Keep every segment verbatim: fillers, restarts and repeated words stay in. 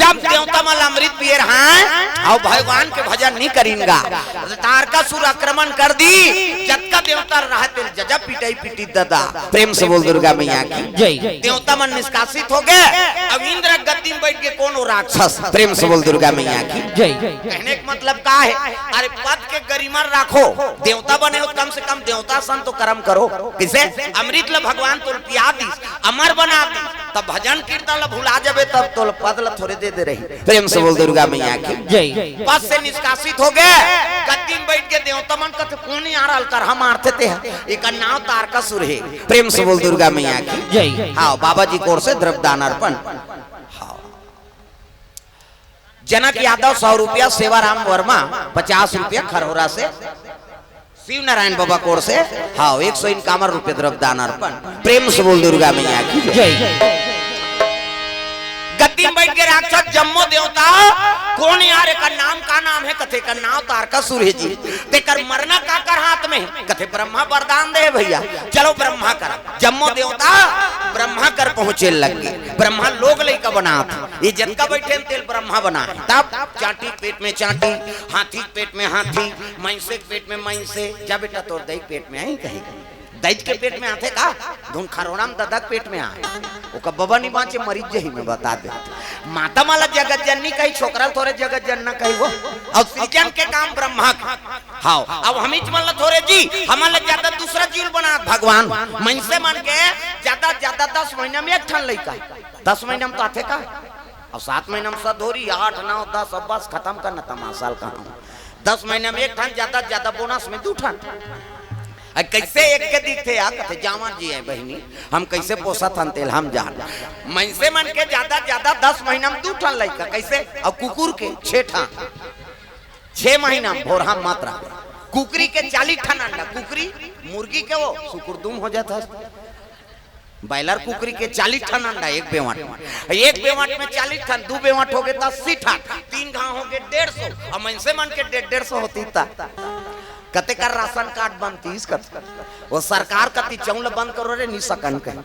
सब देवता मन अमृत पिए रहय, अउ भगवान के भजन नहीं करिन गा। तारकासुर आक्रमण कर दी, जतका देवता रहय तेला जजा पिटाई पिटी ददा। प्रेम से बोल दुर्गा मैया की जय। देवता मन निष्कासित हो गए। अब इंद्र गद्दी में बैठ के कोन वो राक्षस? प्रेम से बोल दुर्गा मैया की जय। कहने का मतलब का है? अरे पद के गरिमा राखो, देवता बने हो, कम से कम देवता सन तो कर्म करो। किसे? अमृत ल भगवान तोल पिया दिस, अमर बना दिस, तब भजन कीर्तन ल भुला जाबे, तब तोल पद ल थोरे दे दे रही। प्रेम से बोल दुर्गा मैया की जय। पद से निष्कासित हो गए, गद्दी में बैठ के देवता मन कथे, "कोन यार अलकरहा मारथे ते ह? एकर नाव तारकासुर हे।" प्रेम से बोल दुर्गा मैया की जय। हाँ, बाबा जी की ओर से द्रव्य दान अर्पण। हाँ। जनक यादव सौ रुपया, सेवाराम वर्मा पचास रुपया खरौरा से, शिव नारायण बाबा की ओर से, हाँ, एक सौ इनकावन रुपया द्रव्य दान अर्पण। प्रेम से बोल दुर्गा मैया की जय। जय। गद्दी में बैठ के राक्षस जम्मो देवता, "कोन यार, एकर नाम का नाम है?" कथे, "एकर नाम तारकासुर है जी।" "तेकर मरना काकर हाथ में है?" कथे, "ब्रह्मा वरदान दे भैया, चलो ब्रह्मा कर।" जम्मो देवता ब्रह्मा कर पहुंचे लग गए। ब्रह्मा लोग लइका बनात, ये जतका बैठे हैं तेल ब्रह्मा बना है। तब चांटी के पेट में चांटी, हाथी के पेट में हाथी, मइंसे के पेट में मइंसे। "जा बेटा, तोर दई के पेट में आई कहीं।" दई के पेट में आथे का? धुन खरोड़ा में ददा के पेट में आए। ओकर बबा नहीं बाँचे, मरीज जही में बता दे। माता मन ला जगत जननी कही, छोकरा ल थोरे जगत जनना कही वो। अउ सृजन के काम ब्रह्मा के। हाँ, अब हमीच मन ला थोरे जी, हमन ला ज्यादा दूसरा जीव बनात भगवान। मइंसे मन के ज्यादा, ज्यादा दस महीना में एक ठन लइका। दस महीना में तो आथे का? अउ सात महीना में सधोरी, आठ, नौ, दस, अब बस खतम करना तमाशा ल कहा। दस महीना में एक ठन, ज्यादा, ज्यादा बोनस में दू ठन। अ, कैसे एक के दिखथे यार, कथे, "जांवर जी है बहिनी, हम कैसे पोसत हन तेल हम जान।" मइंसे मन के ज्यादा, ज्यादा दस महीना में दू ठन लइका, कैसे? अउ कुकुर के छे ठन, छे महीना में भोरहा मात्रा। कुकरी के चालीस ठन अंडा, कुकरी, मुर्गी के वो सुकुरदुम हो जाता है। बॉयलर कुकरी के चालीस ठन अंडा एक बेवट में, एक बेवट में चालीस ठन, दू बेवट हो गए त अस्सी ठन, तीन घाव हो गए डेढ़ सौ, अउ मइंसे मन के डेढ़, डेढ़ सौ होती त कते कर राशन कार्ड बनतीस कत। वो सरकार कती चौल बंद करो रे, नी सकन कहीं।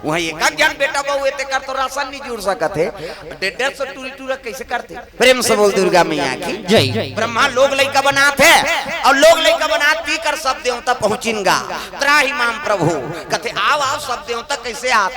वहाँ एक एक जन बेटा बहू हे, तेकर तो राशन नहीं जुड़ सकत हे। डेढ़, डेढ़ सौ टूरी टूरा कैसे करते? प्रेम से बोल दुर्गा मैया की जय। ब्रह्मा लोग लइका बनात हे, अउ लोग लइका बनात पी कर सब देवता पहुंचिन गा। त्राहि माम प्रभु, कथे, "आओ, आओ, सब देवता कैसे आत?"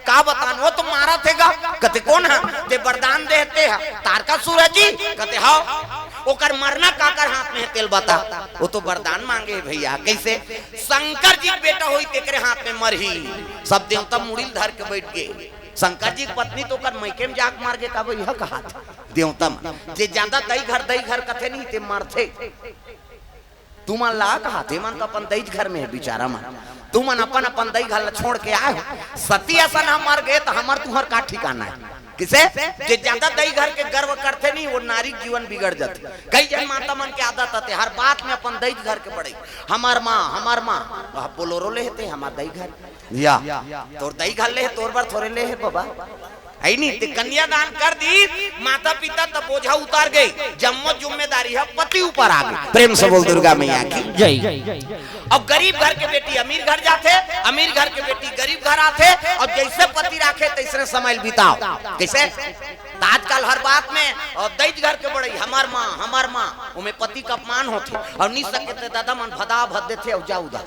का बतान, वो तो मारत हे गा। कथे, "कोन हा?" ते वरदान देते हा, तारकासुर जी। कथे, "हाँ।" ओकर मरना काकर हाथ में हे, तेल बता। वो तो वरदान मांगे हे भैया, कैसे? शंकर जी के बेटा होई, तेकरे हाथ में मरही। सब देवता मुड़ी ल धर के बैठ गए। शंकर जी की पत्नी तो ओकर मइके में जाके मर गए, का भैया कहा था देवता मन। जे ज्यादा दई घर, दई घर कथे नहीं, ते मरथे। तुमन ला कहा, ते मन तो अपन दई घर में हे बिचारा मन। तुमन अपन, अपन दई घर ला छोड़ के आए हो। सती असन हम मर गए तो हमर तुहर का ठिकाना है? किसे? जे ज्यादा दई घर के गर्व करथे नहीं, वो नारी के जीवन बिगड़ जाथे। कई जन माता मन के आदत आथे, हर बात में अपन दई घर के बड़ई। "हमर माँ, हमर माँ।" अब बोलोरो ले हे ते, हमर दई घर। या, तोर दई घर ले हे, तोर बर थोरे ले हे बाबा। है नी, ते कन्यादान कर दी, माता पिता त बोझा उतार गए, जम्मो जिम्मेदारी ह पति ऊपर आ गए। प्रेम से बोल दुर्गा मैया की जय। अब गरीब घर के बेटी अमीर घर जाथे, अमीर घर के बेटी गरीब घर आथे, अउ जैसे पति राखे तैसने समय ल बिताओ। कैसे? त आजकल हर बात में, अउ दई घर के बड़ई, "हमर माँ, हमर माँ", ओमे पति का अपमान होथे, अउ नी सके ते दादा मन भदा भद देथे, अउ जा उदा।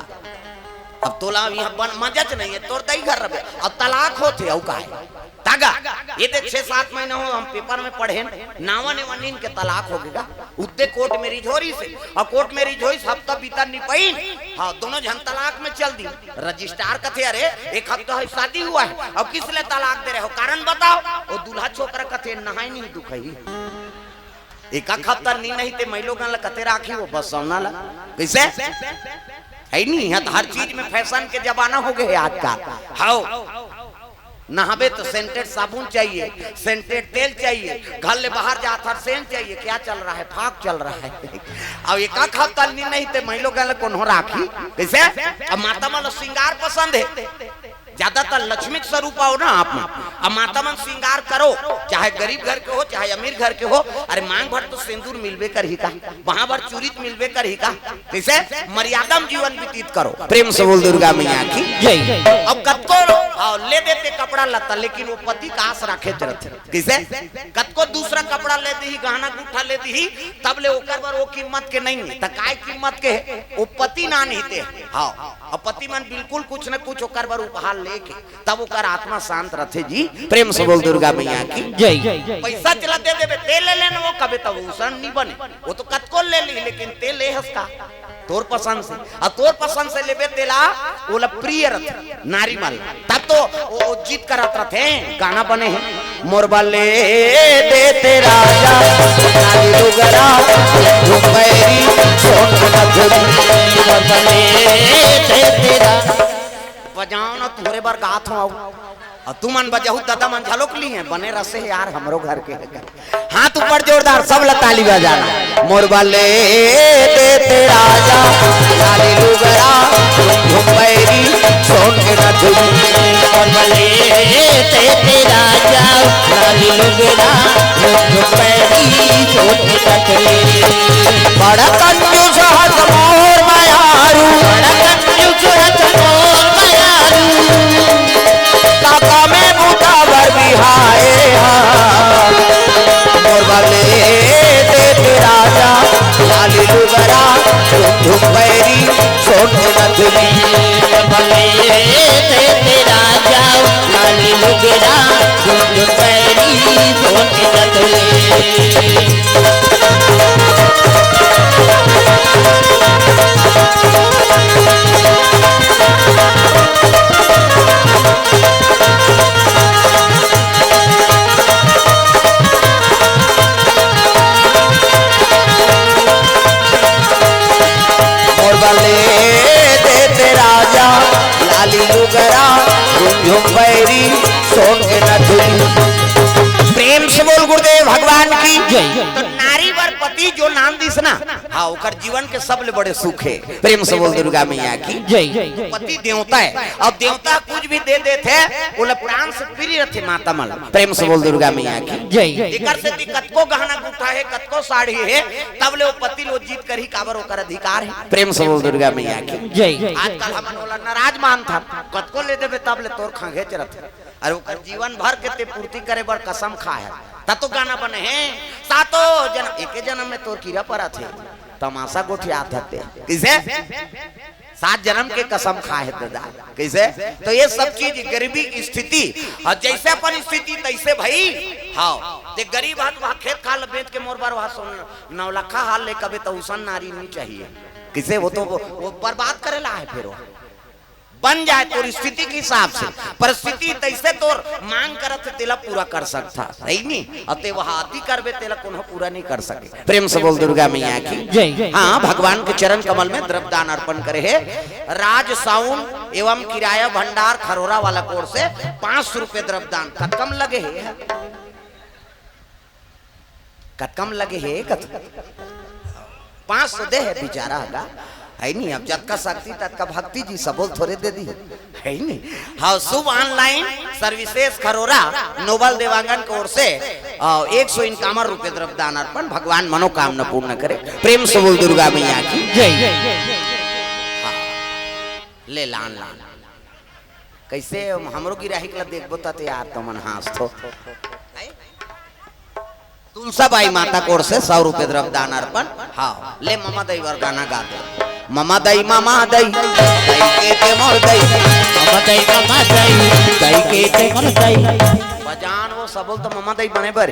अब तोला अभी यहाँ बन मजच नहीं है, तोर दई घर रबे, अउ तलाक होथे, अउ का है? तागा, ये देख, छह सात महीना हो, हम पेपर में पढ़े, नावा नेवा नीन के तलाक हो गया। उत्ते कोर्ट मैरिज हो रही से, अउ कोर्ट मैरिज होइस, हफ्ता बीता नी पाइन, हाँ, दोनों झन तलाक में चल दी। रजिस्ट्रार कथे, "अरे, एक हफ्ता है शादी हुआ है, अउ किस ले तलाक दे रहे हो, कारण बताओ।" वो दूल्हा छोकरा कथे, "नहाय नहीं दुखही।" एक आध हफ्ता नी नहीं ते मइलोगन ला कते राखी वो बसौना ला। कैसे? है नहीं, यहाँ तो हर चीज में फैशन के जमाना हो गए है आजकल। हाओ, नहाबे तो सेंटेड साबुन चाहिए, सेंटेड तेल चाहिए, घर ले बाहर जात हर सेंट चाहिए। क्या चल रहा है? फाग चल रहा है। अब एक आध हफ्ता नी नहीं ते मइलोगन ला कोनो राखी। कैसे? अब माता मन ला श्रृंगार पसंद है। ज्यादातर लक्ष्मी के स्वरूप आओ ना आप मन। अब माता मन श्रृंगार करो, चाहे गरीब घर के हो, चाहे अमीर घर के हो। अरे मांग भर तो सेंदूर मिलबे करही का, वहां भर चूरी तो मिलबे करही का। कैसे? मर्यादा में जीवन व्यतीत करो। प्रेम से बोल दुर्गा मैया की जय। अब कतको हाँ, ले देते कपड़ा लत्ता, लेकिन वो पति का आस राखे रथे। कइसे? कतको दूसरा कपड़ा ले दिही, गहना गुट्ठा ले दिही, तब ले ओकर बर वो कीमत के नहीं है। त काय कीमत के है? वो पति ना नहीं ते। हाँ, अब पति मन बिल्कुल कुछ न कुछ ओकर बर उपहार लेके तब ओकर आत्मा शांत रथे जी। प्रेम से बोल दुर्गा मैया की जय। पैसा चला दे देबे, ते ले लेना, वो कबे तब उसन नहीं बने। वो तो कतको ले ली, लेकिन ते ले हस का? तोर पसंद से। अउ तोर पसंद से लेबे तेला, ओला प्रिय रथे, नारी मन। तब तो वो, वो जिद करत रथे, गाना बने हे। मोर बर ले देते राजा, लाली लुगरा, झुमैरी, सोन नथुनी। मोर बर ले देते राजा। बजाओ ना, तोरे बर गात हूँ, आओ। अउ तुमन बजहू, ददा मन झलोक ली हैं, बने रसे यार, हमरो घर के हे। हाथ ऊपर जोरदार, सब ला ताली बजाना। मोर बर ले देते राजा, लाली लुगरा, झुमैरी, सोन के नथुनी। मोर बर ले देते राजा, लाली लुगरा, झुमैरी, सोन के नथुनी। बड़ा कंजूस हस मोर मयारू, बड़ा कंजूस हस मोर मयारू। काका में बूता बर बिहाए हा। मोर बर ले देते राजा, लाली लुगरा, झुमझुम बैरी, सोन नथुनी। मोर बर ले देते राजा, लाली लुगरा, झुमझुम बैरी, सोन नथुनी। मोर बर ले देते राजा, लाली लुगरा, झुमझुम बैरी, सोन के नथुनी। प्रेम से बोल गुरुदेव भगवान की जय। तो नारी बर पति जो नाम दिस ना, हाँ, ओकर जीवन के सबले बड़े सुख हे। प्रेम से बोल दुर्गा मैया की जय। पति देवता हे, अउ देवता कुछ भी दे देथे, ओला प्राण से प्रिय रथे माता मन। प्रेम से बोल दुर्गा मैया की जय। एकर सेती कतको गहना गुट्ठा हे, कतको साड़ी हे, तब ले वो पति लो जिद करही, काबर ओकर अधिकार हे। प्रेम से बोल दुर्गा मैया की जय। आजकल हमन ओला नाराज मानथन, कतको ले देबे तब ले तोर खंघेच रथे। अरे ओकर जीवन भर के ते पूर्ति करे बर कसम खाए हे, त तो गाना बने हे, सातो जन्म, एके जन्म में तोर कीरा परत हे, तमाशा गोठियात हते। कइसे? सात जन्म के कसम खाए हे दादा। कइसे? तो ये सब चीज गरीबी की स्थिति, अउ जइसे अपन स्थिति तइसे भई। हाँ, ते गरीब हस, वहाँ खेत खार ल बेच के मोर बर वहाँ सोन नौलखा हार ले कबे, त उसन नारी नहीं चाहिए। कइसे? वो तो वो, वो बर्बाद करे ला हे, फेर वो बन जाए तोर स्थिति के हिसाब से, परिस्थिति तइसे तोर मांग करत हे, तेला पूरा कर सकथा, सही नहीं? अउ ते वह अति करबे, तेला कोनो पूरा नहीं कर सके। प्रेम से बोल दुर्गा मैया की जय। हाँ, भगवान के चरण कमल में द्रव्यदान अर्पण करे हे राज साउंड एवं किराया भंडार खरोरा वाला कोर से पाँच सौ रुपये द्रव्यदान। कतका म लगे हे? कतका म लगे हे? कत पाँच सौ दे हे बिचारा ह गा, हे नहीं? अब जतका शक्ति ततका भक्ति जी, सबो ल थोरे दे दी, हे नहीं? हाँ, शुभ ऑनलाइन सर्विसेज खरोरा नोबल देवांगन के ओर से, अ, एक सौ इक्यावन रुपये द्रव्यदान अर्पण। भगवान मनोकामना पूर्ण करे। प्रेम से बोल दुर्गा मैया की जय। हाँ। ले लान लान। कइसे हमरो गिराहिक ला देखबो त यार, तुमन हाँसथो। तुलसा बाई माता कोर से सौ रुपये द्रव्यदान अर्पण। हाँ, ले ममा दई बर गाना गा दे। ममा दई, ममा दई, दई के दे मोर दई। ममा दई, ममा दई, दई के दे मोर दई। बजान वो सबो ल तो ममा दई बने बर,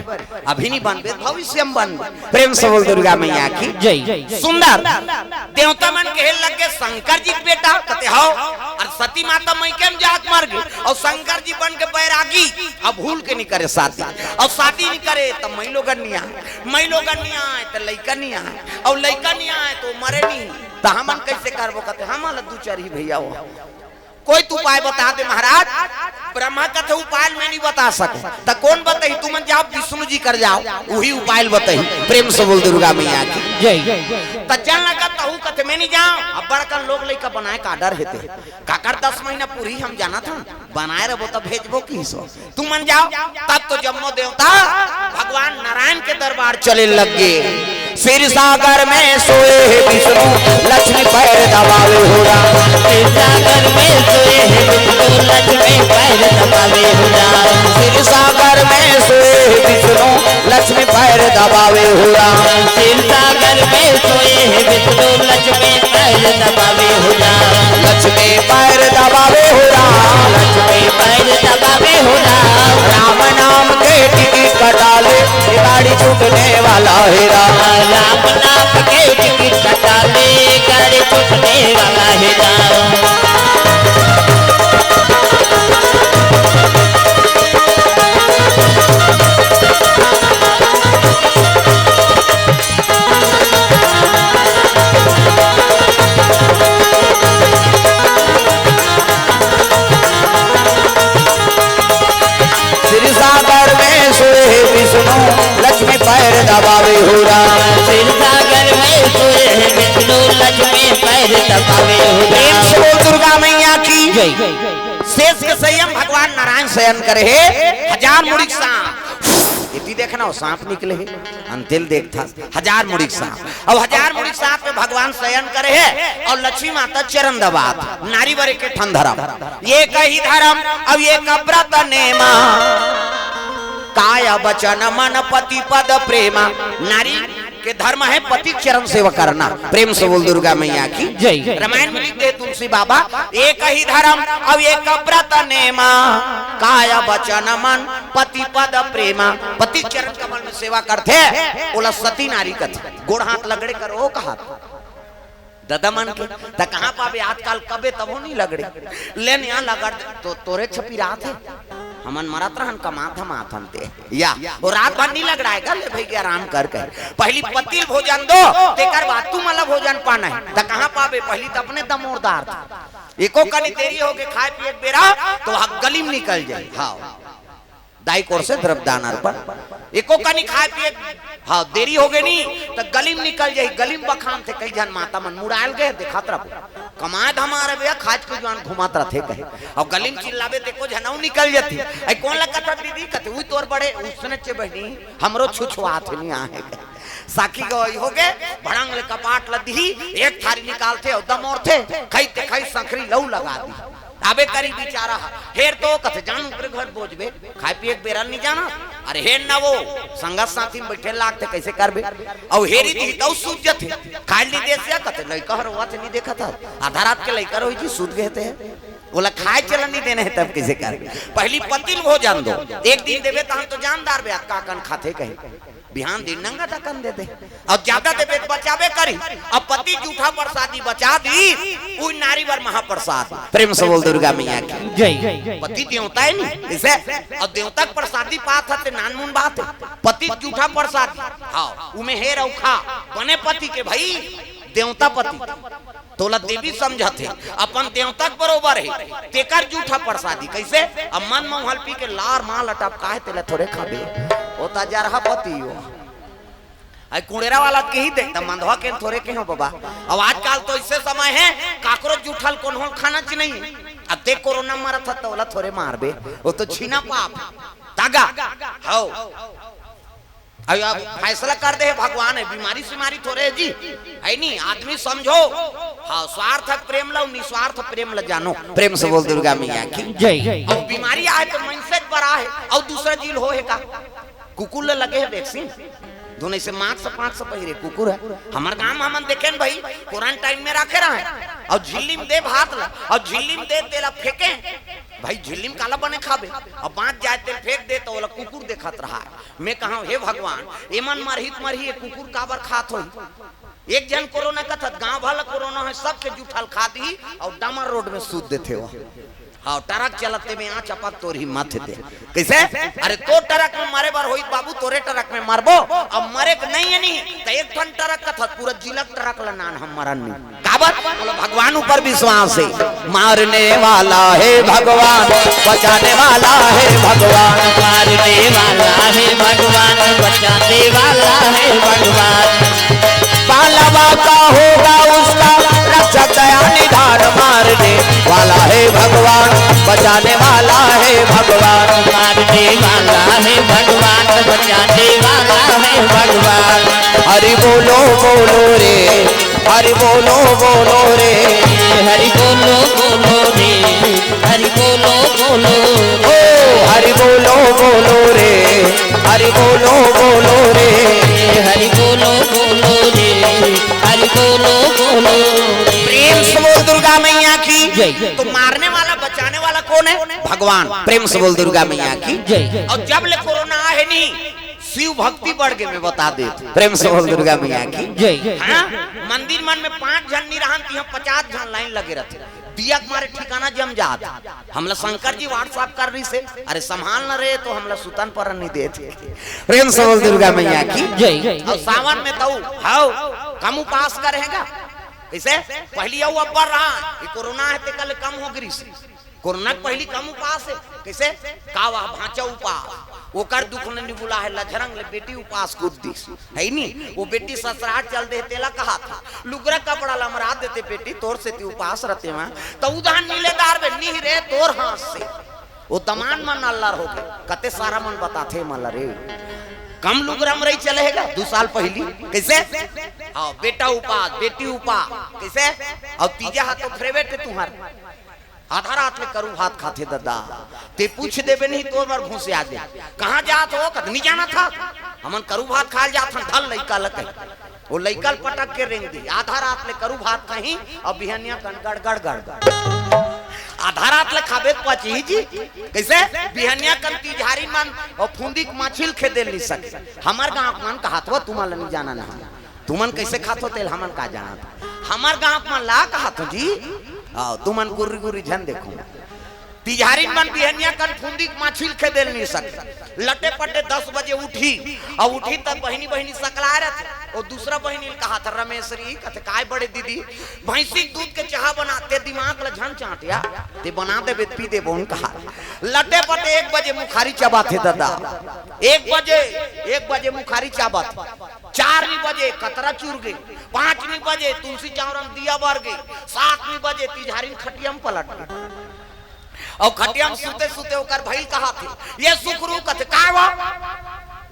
अभी नहीं बनबे, भविष्य में बनबे। प्रेम से बोल दुर्गा मैया की जय। सुंदर। देवता मन कहे लगे, "शंकर जी के बेटा?" कथे, "हव।" अउ सती माता मइके म जाके मर गे, अउ शंकर जी बन के बैरागी, अब भूल के नहीं करे शादी, अउ शादी नहीं करे त मई लोगन नहीं आए, मई लोगन नहीं आए त लइका नहीं आए, अउ लइका नहीं आए त वो मरे नहीं, त हमन कइसे करबो? कथे, "हमन ला दू चार ही भैया हो।" कोई तो उपाय बता दे महाराज। ब्रह्मा कथे, "उपाय मैं नहीं बता सकूं।" त कोन बताही? तुमन जाओ विष्णु जी कर जाओ, वही उपाय बताही। प्रेम से बोल दुर्गा मैया की जय। त चल लगा तहू कथे, "मैं नहीं जाओ।" अब बड़कन लोग लइका बनाए का डर हे ते। काकर दस महीना पूरी हम जानत हन, बनाए रहबो त भेजबो किहिस। तुमन जाओ। तब तो जम्मो देवता भगवान नारायण के दरबार चले लग गे। क्षीर सागर में सोए हे विष्णु, लक्ष्मी पैर दबावे हो राम। क्षीर सागर में सोए हे विष्णु, लक्ष्मी पैर दबावे हो राम। क्षीर सागर में सोए हे विष्णु, लक्ष्मी पैर दबावे हो राम। क्षीर सागर में सोए हे विष्णु, लक्ष्मी पैर दबावे हो राम। लक्ष्मी पैर दबावे हो राम। लक्ष्मी पैर दबावे हो राम। राम नाम के टिकट कटा ले, ये गाड़ी छूटने वाला हे राम। राम नाम के टिकट कटा ले, गाड़ी छूटने वाला हे राम। क्षीर सागर में सोए हे विष्णु, लक्ष्मी पैर दबावे हो राम। क्षीर सागर में सोए हे विष्णु, लक्ष्मी पैर दबावे हो राम। प्रेम से बोल दुर्गा मैया की जय। शेष के संयम भगवान नारायण शयन करे हे, हजार मुड़ी के सांप। एती देखना, वो सांप निकले हे, अंतिल देखता। हजार मुड़ी के सांप। अब हजार मुड़ी के सांप में भगवान शयन करे हे अउ लक्ष्मी माता चरण दबात। नारी बर एक ठन धरम, एकही धरम, अब एक व्रत नेमा, काय वचन मन पति पद प्रेमा। नारी के धरम हे पति के चरण सेवा करना। प्रेम से बोल दुर्गा मैया की जय। रामायण में लिख दे तुलसी बाबा, एकही धरम, अब एक व्रत नेमा, काय वचन मन पति पद प्रेमा। पति के चरण कमल में सेवा करथे, ओला सती नारी कथे। गोड़ हाथ लगड़े करो कहा ददा मन के, त कहाँ पाबे? आजकल कबे तभो नहीं लगड़े। ले न यहाँ लगड़ दे, तो तोरे छपी रात हे। हमन मरत रहन, कमात हम आथन ते। या, वो रात भर नहीं लगड़ाएगा, ले भई आराम कर कर। पहली पतिल भोजन दो, तेकर बाद तू मला भोजन पाना हे। त कहाँ पाबे? पहली त अपने दमोरदार था। एको कनी देरी होगे खाए पिए के बेरा, तो वहाँ गली में निकल जाए। हाँ। दाई कोर से द्रव्य दान अर्पण। एको कनी खाए पिए, हाँ, देरी होगे नी, त गली में निकल जाही, गली में बखान थे, कई झन माता मन मुड़ायल गए, देखात रहो। कमाए धमाए भैया, खाज के जुआन घुमात रथे कहे। अउ गली में चिल्लाबे, देखो झनऊ निकल जाती। "ऐ कोन ला कथस दीदी?" कथे, "उई तोर बड़े उसने चे बहिनी, हमरो छुछुआत हे नी आहे।" साखी गवई होगे, भड़ंग ले कपाट ल दिही, एक थारी निकालथे अउ दमोरथे, खई ते खई संखरी लऊ लगा दी। अबे करी बिचारा ह, हेर तो कथे, "जान ओकरे घर बोजबे, खाए पिए के बेरा ल नी जाना।" अरे हेर ना वो, संगत साथी में बइठे लागथे, कइसे करबे? अउ हेरी दिही तउ सूझ जथे, खाए ल नी देस या कथे, "लइका ह रोवत हे, नी देखत ह, आधा रात के लइका रोही जी, सूत गए थे।" ओला खाए चला नी देना हे, तब कइसे करबे? पहली पतिल भोजन दो, एक दिन देबे तहन तो जानदार बे, अतका कन खाथे कहे। बिहान दिन नंगा दकन दे दे। अउ ज्यादा देबे त बचाबे करी। अब पति जूठा प्रसादी बचा दी, उही नारी बर महाप्रसाद। प्रेम से बोल दुर्गा मैया की जय। पति देवता हे नी, इसे, अउ देवता के प्रसादी पात हे ते नानमुन बात हे। पति जूठा प्रसादी, हाँ, उमे हेर अउ खा, बने पति के भई, देवता पति। तोला देवी समझत हे, अपन देवता के बरोबर हे, तेकर जूठा प्रसादी। कइसे? अब मन म हलपी के लार माल अटपका हे, तेला थोरे खाबे। ओ त जरहा पति हो। अई कुड़ेरा वाला के ही देख, त मंदवा के थोरे के हो बाबा। अब आजकल तो अइसे समय हे, काकरो जूठा ल कोनो ल खाना च नहीं। अब देख कोरोना मरत ह, तोला थोरे मारबे। ओ तो छीना पाप। तागा। हौ। अब, अब फैसला कर दे हे भगवान हे, बीमारी सीमारी थोरे हे जी, हे नी? आदमी समझो, हाँ, स्वार्थ प्रेम ला, निस्वार्थ प्रेम ला जानो। प्रेम से बोल दुर्गा मैया की जय। अब बीमारी आहे त मनसे बर आहे, अउ दूसरा झिन ल होहे का? कुकुर ल लगे हे vaccine, धुन अइसे मास्क पास्क पहिरे कुकुर हे। हमर गांव म हमन देखेन भई, quarantine में राखे रहय, अउ झिल्ली म दे भात ला, अउ झिल्ली म दे तेला फेंके, भई झिल्ली म काला बने खाबे, अउ बांच जाय तेला फेंक दे त ओला कुकुर देखत रहय। मैं कहंव, "हे भगवान, एमन मरही त मरही, ए कुकुर काबर खात होही?" एक झन कोरोना कथस, गांव भर ल कोरोना हे, सबके जूठा ल खा दिही अउ डामर रोड में सूत देथे ओ। हाँ, ट्रक चलत हे में आ चपक तोर हिम्मत हे ते। कइसे? अरे तोर ट्रक में मरे बर होही त बाबू, तोरे ट्रक में मरबो। अब मरे के नहीं हे नी, त एक ठन ट्रक कथस, पूरा जिला के ट्रक ल नान हम मरन नी। काबर? बोलो, भगवान ऊपर विश्वास हे। मारने वाला है भगवान, बचाने वाला है भगवान। मारने वाला है भगवान, बचाने वाला है भगवान। पालवा का होगा उसका रक्षक, दया निधान। मारने वाला है भगवान, बचाने वाला है भगवान। मारने वाला है भगवान, बचाने वाला है भगवान। हरि बोलो बोलो रे, हरि बोलो बोलो रे, हरि बोलो बोलो रे, हरि बोलो बोलो। ओ हरि बोलो बोलो रे, हरि बोलो बोलो रे, हरि बोलो बोलो रे, हरि बोलो बोलो रे। प्रेम से बोल दुर्गा मैया की जय। तो मारने वाला, बचाने वाला कौन है? भगवान। प्रेम से बोल दुर्गा मैया की जय। और जब ले कोरोना आहे नहीं, शिव भक्ति बढ़ के मैं बता देत हूँ। प्रेम से बोल दुर्गा मैया की जय। हाँ, मंदिर मन में पांच झन नहीं रहन, तिहां पचास झन लाइन लगे रहते। दिया के मारे ठिकाना जम जात। हमला शंकर जी WhatsApp कर रही से, अरे संभाल न रे, तो हमला सुतन पर नहीं देते। प्रेम से बोल दुर्गा मैया की जय। और सावन में तो हाउ कम उपास करेगा। कैसे? पहली अउ अब्बर रहा, ये कोरोना है ते कल कम हो गिरी से। कोरोना के पहली कम उपास है। कैसे? कावा भांचा उपास। ओकर दुख ल निबुला है, लझरंग ले बेटी उपास कूद दिस। है नी? वो बेटी ससुराल चल दे, तेला कहा था, लुगरा कपड़ा लमरा देते बेटी, तोर से ती उपास रहते वहां। तो उधान नीले दार बे, निह रे तोर हाथ से। वो दमान मन अल्लर हो गए। कते सारा मन बताथे मला रे। कम लुगरा म रही चलेगा, दो साल पहली। कैसे? हाँ, बेटा उपास, बेटी उपास। कैसे? और तीजा हाथ तो फेवरेट है तुम्हारा। आधा रात में करू भात खाथे ददा। ते पूछ देबे नहीं, तोर बर घूसे आ दे। कहाँ जात हो? कद नहीं जाना था। हमन करू भात खाल जात हन, धल लइका ल कहे। वो लइका ल पटक के रेंग दी। आधा रात ले करू भात खाही और बिहनिया कन गड़ गड़ गड़ गड़। आधा रात ले खाबे त पची जी। कैसे? बिहनिया कन तिजहारी मन और फुंदी के माछिल खेदे नहीं सके। हमर गांव के मन कहात हो, तुमन ल नहीं जाना ना। तुमन कैसे खात हो तेल हमन का जाना था। हमर गांव के मन ला कहात हो जी। आओ, तुमन गुर्री गुर्री झन देखो। तिजहारी मन बिहनिया कन फुंदी के माछिल खेदेल नहीं सके। लटे पटे दस बजे उठी, और उठी तब बहिनी बहिनी सकला रहत। और दूसरा बहिनी ल कहात, रमेश्वरी कथे, "काय बड़े दीदी, भैंसी के दूध के चाह बनाते, दिमाग ल झन चाटिया, ते बना देबे, पी देबो," उन कहा। लटे पटे एक बजे मुखारी चबाथे ददा। एक बजे, एक बजे मुखारी चबाथे। चार नी बजे कतरा चुर गई, पांच नी बजे तुलसी चौरा म दिया बर गई, सात नी बजे तिजहारी खटिया म पलट गई। और खटिया में सुते सुते ओकर भइल कहाथे, "ये सुखरू," कथे, "काय वो?"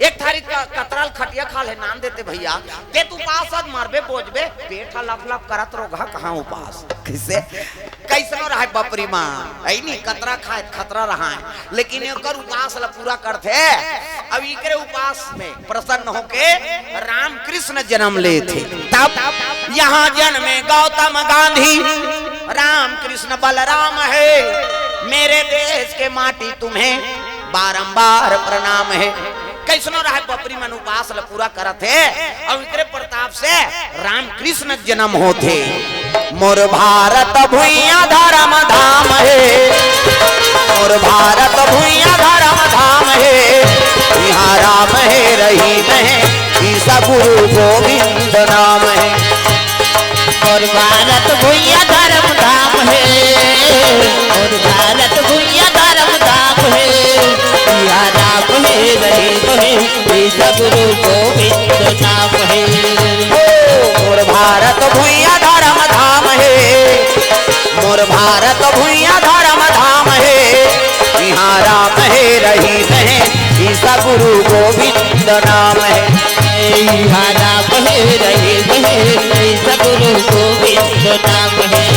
"एक थारी क-, कतरल खटिया खा ले, नाम देते भैया, ते तू उपास अद मरबे बोझबे, पेट ह लप लप करत रोगहा, कहाँ उपास?" किसे? कैसनो रहे बपरी माँ, ऐ नी कतरा खाए खतरा रहा है, लेकिन एकर उपास ला पूरा करथे। अब इकरे उपास में प्रसन्न होके रामकृष्ण जन्म लेथे। तब यहाँ जन्मे गौतम गांधी, रामकृष्ण बलराम है, मेरे देश के माटी तुम्हें बारंबार प्रणाम है। कैसनो रहे बपरी मन उपास ल पूरा करत हे, अउ इकरे प्रताप से रामकृष्ण के जन्म होथे। मोर भारत भुइयां धर्म धाम हे, मोर भारत भुइयां धर्म धाम हे, इहाँ राम हे रहीम हे, ईसा गुरु गोविंद नाम हे। मोर भारत भुइयां धर्म धाम हे, मोर भारत भुइयां धर्म धाम हे, इहाँ राम हे रहीम हे, ईसा गुरु गोविंद नाम हे। ओ, मोर भारत भुइयां धर्म धाम हे, मोर भारत भुइयां धर्म धाम हे, इहाँ राम हे रहीम हे, ईसा गुरु गोविंद नाम हे। इहाँ राम हे रहीम हे, ईसा गुरु गोविंद नाम हे।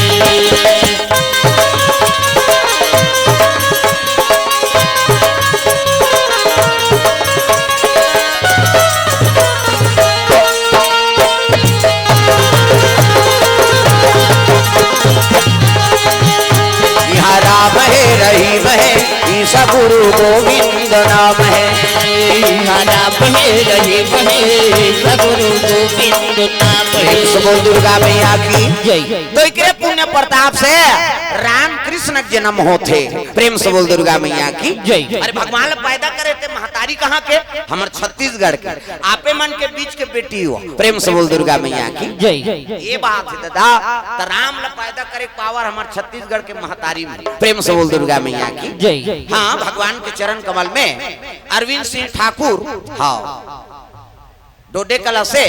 इहाँ राम हे रहीम हे, ईसा गुरु गोविंद नाम हे। इहाँ राम हे रहीम हे, ईसा गुरु गोविंद नाम हे। प्रेम से बोल दुर्गा मैया की जय। तो एकरे पुण्य प्रताप से रामकृष्ण के जन्म होथे। प्रेम से बोल दुर्गा मैया की जय। अरे भगवान ला पैदा करे ते महतारी कहाँ के? हमर छत्तीसगढ़ के। आपे मन के बीच के बेटी हो। प्रेम से बोल दुर्गा मैया की जय। ये बात हे दादा, त राम ला पैदा करे के power हमर छत्तीसगढ़ के महतारी में। प्रेम से बोल दुर्गा मैया की जय। हाँ, भगवान के चरण कमल में अरविंद सिंह ठाकुर, हाँ, डोडे कला से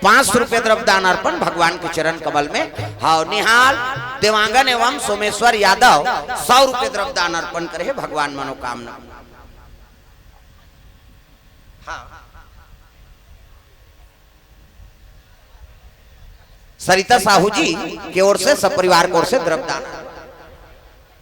पाँच सौ रुपये द्रव्य दान अर्पण भगवान के चरण कमल में। हाँ, निहाल देवांगन एवं सोमेश्वर यादव सौ रुपये द्रव्य दान अर्पण करे हे भगवान मनोकामना। हाँ। सरिता साहू जी के ओर से, सब परिवार के ओर से द्रव्यदान।